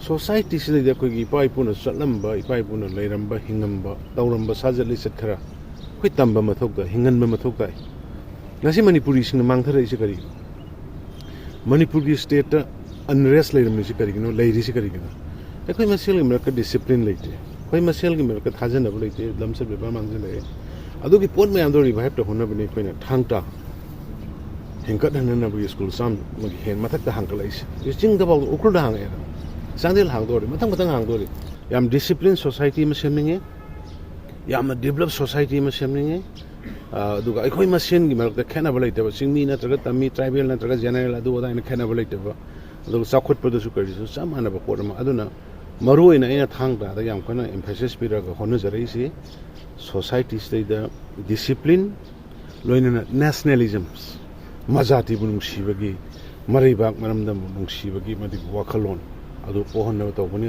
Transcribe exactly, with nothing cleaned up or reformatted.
ꯁꯣꯁꯥꯏꯇꯤꯁꯤꯗꯩꯗ ꯑꯩꯈꯣꯏꯒꯤ ꯏꯄꯥ ꯏꯄꯨꯅ ꯆꯠꯂꯝꯕ, ꯏꯄꯥ ꯏꯄꯨꯅ ꯂꯩꯔꯝꯕ, ꯍꯤꯡꯉꯝꯕ, ꯇꯧꯔꯝꯕ ꯁꯥꯖꯠ ꯂꯤꯆꯠ ꯈꯔ ꯑꯩꯈꯣꯏ ꯇꯝꯕ ꯃꯊꯧ ꯇꯥꯏ, ꯍꯤꯡꯍꯟꯕ ꯃꯊꯧ ꯇꯥꯏ꯫ ꯉꯁꯤ ꯃꯅꯤꯄꯨꯔꯤꯁꯤꯡꯅ ꯃꯥꯡꯊꯔꯛꯏꯁꯦ ꯀꯔꯤꯅꯣ? ꯃꯅꯤꯄꯨꯔꯒꯤ ꯁ꯭ꯇꯦꯠꯇ ꯑꯟꯔꯦꯁ ꯂꯩꯔꯝꯃꯤꯁꯤ ꯀꯔꯤꯒꯤꯅꯣ? ꯂꯩꯔꯤꯁꯤ ꯀꯔꯤꯒꯤꯅꯣ? ꯑꯩꯈꯣꯏ ꯃꯁꯦꯜꯒꯤ ꯃꯔꯛꯇ ꯗꯤꯁꯤꯄ꯭ꯂꯤꯟ ꯂꯩꯇꯦ, ꯑꯩꯈꯣꯏ ꯃꯁꯦꯜꯒꯤ ꯃꯔꯛꯇ ꯊꯥꯖꯅꯕ ꯂꯩꯇꯦ, ꯂꯝꯆꯠ ꯕꯦꯕꯥꯔ ꯃꯥꯡꯁꯤꯜꯂꯛꯑꯦ꯫ ꯑꯗꯨꯒꯤ ꯄꯣꯠ ꯃꯌꯥꯝꯗꯣ ꯔꯤꯚꯥꯏꯞ ꯇꯧꯍꯟꯅꯕꯅꯦ ꯑꯩꯈꯣꯏꯅ ꯊꯥꯡ ꯇꯥ ꯍꯦꯟꯀꯠꯍꯟꯅꯅꯕꯒꯤ ꯁ꯭ꯀꯨꯜ ꯆꯥꯝꯃꯒꯤ ꯍꯦꯟ ꯃꯊꯛꯇ ꯍꯥꯡꯒꯠꯂꯛꯏꯁꯦ꯫ ꯍꯧꯖꯤꯛ ꯆꯤꯡꯗꯐꯥꯎꯗ ꯎꯈ꯭ꯔꯨꯜꯗ ꯍꯥꯡꯉꯛꯑꯦꯗꯅ, ꯆꯥꯟꯗꯦꯜ ꯍꯥꯡꯗꯣꯔꯦ, ꯃꯊꯪ ꯃꯊꯪ ꯍꯥꯡꯗꯣꯔꯦ꯫ ꯌꯥꯝ ꯗꯤꯁꯤꯄ꯭ꯂꯤꯟ ꯁꯣꯁꯥꯏꯇꯤ ꯑꯃ ꯁꯦꯝꯅꯤꯡꯉꯦ, ꯌꯥꯝꯅ ꯗꯤꯕꯂꯞ ꯁꯣꯁꯥꯏꯇꯤ ꯑꯃ ꯁꯦꯝꯅꯤꯡꯉꯦ꯫ ꯑ, ꯑꯗꯨꯒ ꯑꯩꯈꯣꯏ ꯃꯁꯦꯟꯒꯤ ꯃꯔꯛꯇ ꯈꯦꯠꯅꯕ ꯂꯩꯇꯕ, ꯆꯤꯡꯃꯤ ꯅꯠꯇ꯭ꯔꯒ ꯇꯝꯃꯤ, ꯇ꯭ꯔꯥꯏꯕꯦꯜ ꯅꯠꯇ꯭ꯔꯒ ꯖꯦꯅꯔꯦꯜ, ꯑꯗꯨ ꯑꯗꯥ ꯍꯥꯏꯅ ꯈꯦꯠꯅꯕ ꯂꯩꯇꯕ꯫ ꯑꯗꯨꯒ ꯆꯥꯎꯈꯠꯄꯗꯁꯨ ꯀꯔꯤꯁꯨ ꯆꯞ ꯃꯥꯟꯅꯕ ꯄꯣꯠ ꯑꯃ꯫ ꯑꯗꯨꯅ ꯃꯔꯨ ꯑꯣꯏꯅ ꯑꯩꯅ ꯊꯥꯡ ꯇꯥꯗ ꯌꯥꯝ ꯀꯟꯅ ꯑꯦꯝꯐꯦꯁꯤꯁ ꯄꯤꯔꯒ ꯍꯣꯠꯅꯖꯔꯛꯏꯁꯤ ꯁꯣꯁꯥꯏꯇꯤꯁꯤꯗꯩꯗ ꯗꯤꯁꯤꯄ꯭ꯂꯤꯟ, ꯂꯣꯏꯅꯅ ꯅꯦꯁꯅꯦꯂꯤꯖꯝ, ꯃꯖꯥꯇꯤꯕꯨ ꯅꯨꯡꯁꯤꯕꯒꯤ, ꯃꯔꯩꯕꯥꯛ ꯃꯔꯝꯗꯝꯕꯨ ꯅꯨꯡꯁꯤꯕꯒꯤ ꯃꯗꯨꯒꯤ ꯋꯥꯈꯜꯂꯣꯟ ꯑꯗꯨ ꯄꯣꯛꯍꯟꯅꯕ ꯇꯧꯒꯅꯤ꯫